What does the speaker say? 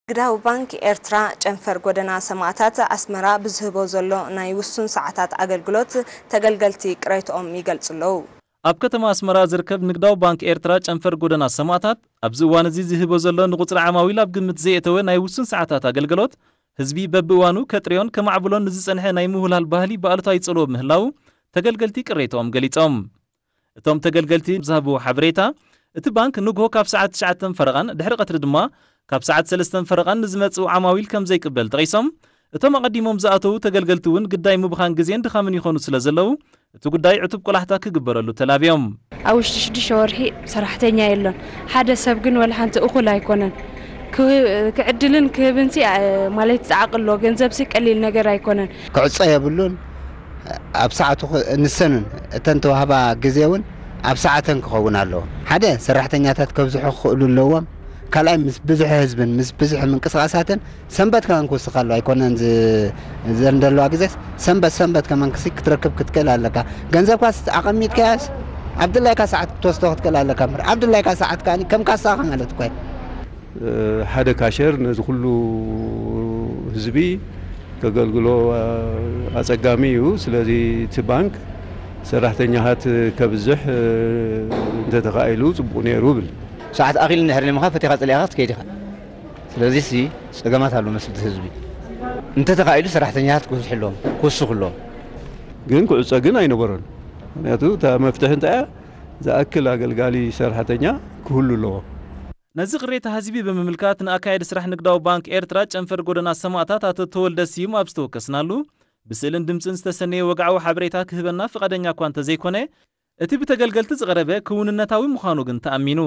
ንግዳዊ ባንክ ኤርትራ ጨንፈር ጎደና ሰማእታት ኣስመራ ብዝህቦ ዘሎ ናይ ውሱን ሰዓታት ኣገልግሎት ተገልገልቲ ቅሬትኦም ይገልጹ ኣለዉ። ኣብ ከተማ ኣስመራ ዝርከብ ንግዳዊ ባንክ ኤርትራ ጨንፈር ጎደና ሰማእታት ኣብዚ እዋን እዚ ዝህቦ ዘሎ ንቁጽሪ ዓማዊል ኣብ ግምት ዘየእተወ ናይ ውሱን ሰዓታት ኣገልግሎት ህዝቢ በብእዋኑ ከጥርዮን ከማዕብሎን ንዝጸንሐ ናይ ምውህላል ባህሊ ብኣሉታዊ ይጸልዎ ምህላዉ ተገልገልቲ ቅሬትኦም ገሊጾም። እቶም ተገልገልቲ ዝሃብዎ ሓበሬታ፣ እቲ ባንክ ንግሆ ካብ ሰዓት ትሽዓተ ፈረቓን ድሕሪ ቀትሪ ድማ ካብ ሰዓት ሰለስተ ፈረቓን ንዝመጽኡ ዓማዊል ከም ዘይቅበል ጠቒሶም፣ እቶም ኣቐዲሞም ዝኣተዉ ተገልገልቲ እውን ግዳይ ምብኻን ግዜን ድኻምን ይኾኑ ስለ ዘለዉ እቲ ጉዳይ ዕቱብ ቆላሕታ ክግበረሉ ተላብዮም። ኣብ ውሽጢ ሽዱሽተ ወርሒ ሰራሕተኛ የሎን። ሓደ ሰብ ግን ወላ ሓንቲ እኹል ኣይኮነን። ክህ- ክዕድልን ክህብንሲ አ- ማለት ጻዕቂ ኣሎ። ገንዘብሲ ቀሊል ነገር ኣይኮነን። ክዕጾ የብሉን። ኣብ ሰዓቱ ክ- ንሰን እውን እተን ተዋህባ ግዜ እውን ኣብ ሰዓተን ክኸውን ኣለዎ። ሓደ ሰራሕተኛታት ከብዝሑ ክኽእሉ ኣለዎም። ካልኣይ ምስ ብዝሒ ህዝብን ምስ ብዝሒ ምንቅስቓሳትን ሰንበት ከመን ክውስኽ ኣሎ ኣይኮነን ዝ- ዘን ዘለዋ ግዜስ ሰንበት ሰንበት ከመን ክሲ ክትረክብ ክትክእል ኣለካ። ገንዘብካስ ኣቐሚጥካያስ ኣብ ድላይካ ሰዓት ክትወስዶ ክትክእል ኣለካ እምበር ኣብ ድላይካ ሰዓት ከኣ ከም ካሳኻ ማለት እኮ እዩ። ሓደ ካሸር ነዚ ኩሉ ህዝቢ ከገልግሎ ኣጸጋሚ እዩ። ስለዚ እቲ ባንክ ሰራሕተኛታት ከብዝሕ እንተተኻኢሉ ጽቡቕ ነይሩ እብል። ሰዓት ኣኺሉ እንድሕር ደሊኻ ፈቲኻ ጸሊእኻ ክትከይድ ኢኻ። ስለዚ ሲ ጸገማት ኣሎ መስልቲ ህዝቢ እንተተኻኢሉ ሰራሕተኛታት ክብዝሑ ኣለዎም ክውስኹ ኣለዎም። ግን ክዕጾ ግን ኣይነበሮን። ምክንያቱ እታ መፍትሒ እንታይ እያ? ዝኣክል ኣገልጋሊ ሰራሕተኛ ክህሉ ኣለዎ። ነዚ ቅሬታ ህዝቢ ብምምልካት ንኣካየዲ ስራሕ ንግዳዊ ባንክ ኤርትራ ጨንፈር ጎደና ሰማእታት ኣቶ ተወልደ ስዩም ኣብ ዝተወከስናሉ ብስእልን ድምፅን ዝተሰነየ ወግዓዊ ሓበሬታ ክህበና ፍቓደኛ እኳ እንተዘይኮነ እቲ ብተገልገልቲ ዝቐረበ ክውንነታዊ ምዃኑ ግን ተኣሚኑ።